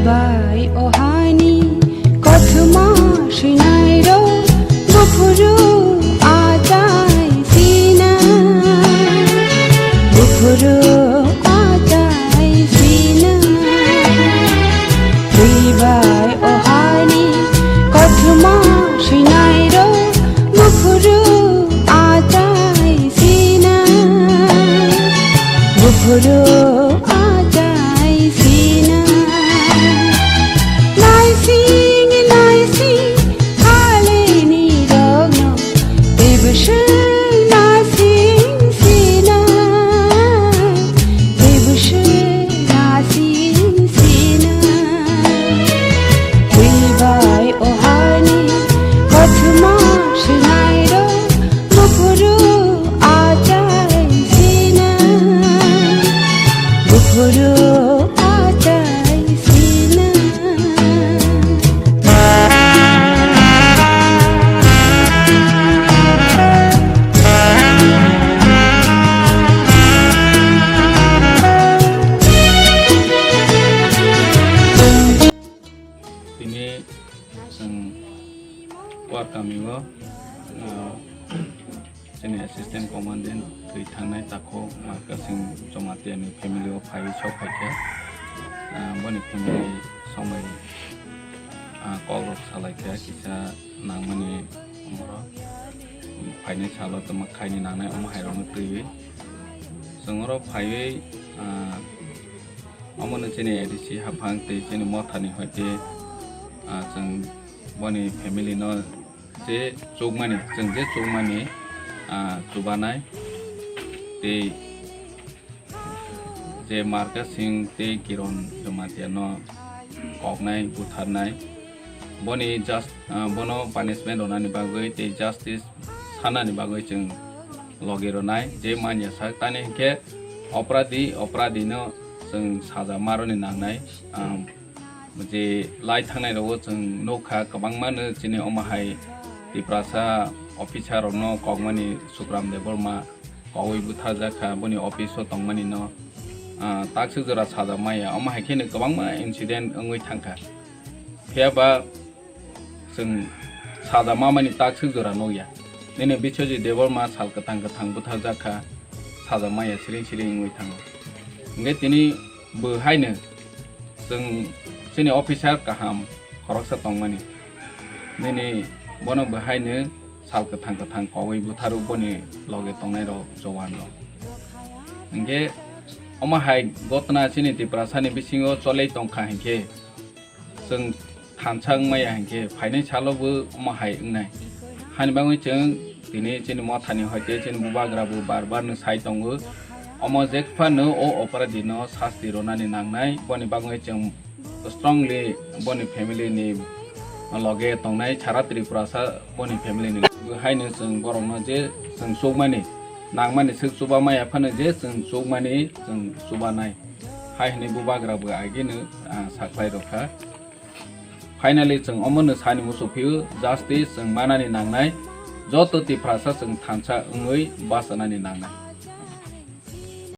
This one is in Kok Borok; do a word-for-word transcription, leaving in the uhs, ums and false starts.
Bai o hani kothoma swinairok buphuru achai sina, buphuru achai sina. Twi bai o hani kothoma swinairok buphuru achai sina, buphuru achai sina. Naising naising khalini rokno teibo swng naising sina, teibo swng naising sina. Twi bai o hani kothoma swinairok buphuru achai sina, buphuru achai sina. Tini chwng Kuar kamio, ah, chini assistant commandant twi thangnai takhuk Markasing Jamatia ni family o phaiwi sok phaikha. Ah, boni family sombai, ah, kok rok salaikha kisa nangmani omoro phainai salo tamo khaini nangnai omo hai rokno twiwi. Chwng oro phaiwi, ah, Omono chini A D C haphang tei chini mothani hoite, ah, chwng boni family no je chukmani, chwng je chukmani, ah, chubanai tei je Markasing tei Kiron Jamatia no koknai, butharnai, boni just, ah, bono punishment rwnani bagwi tei justice sanani bagwi chwng logi rwnai je manya sak tani hinkhe opradi, opradi no chwng saja maroni nangnai. Ah, je lai thangnai rogo chwng nukha kwbangma no chini omo hai Tiprasa officer rokno kokmani Sukram Debbarma kowi butharjakha boni office o tongmani no, ah, takswk jora saja maya omo hai kheno kwbangma incident wngwi thangkha. Phiya ba chwng saja mamani takswk jora nukya. Nini Biswajit Debbarma sal kwthang kwthang butharjak kha, saja maya siring siring wngwi thango. Hwnkhe tini bo haino chwng chini officer kaham khoroksa tongmani. Nini bono bo haino sal kwthang kwthang kogwi butharw boni loge tongnai rok, jowan rok. Hwnkhe omo hai gotna chini Tiprasani bisingo cholei tongkha hinkhe, chwng thansa wngmaya hinkhe phainai salo bo omo hai wngnai. Hani bagwi chwng tini chini mothani hoite chini bubagra bo bar bar no sai tongo. Omo jekphano o oparadi no sasti rwnani nangnai, boni bagwi chwng strongly boni family ni loge tongnai sara Tripurasa boni family ni. Bo haino chwng borokno je chwng chukmani nangmani swk chuba maya phano je chwng chukmani chwng chubanai. Hai hwnwi bubagra bo agino, ah, sakhlai rokha. Finally, chwng omono sani muchuk phio, justice chwng manani nangnai, joto Tiprasa chwng thansa wngwi bachanani nangnai.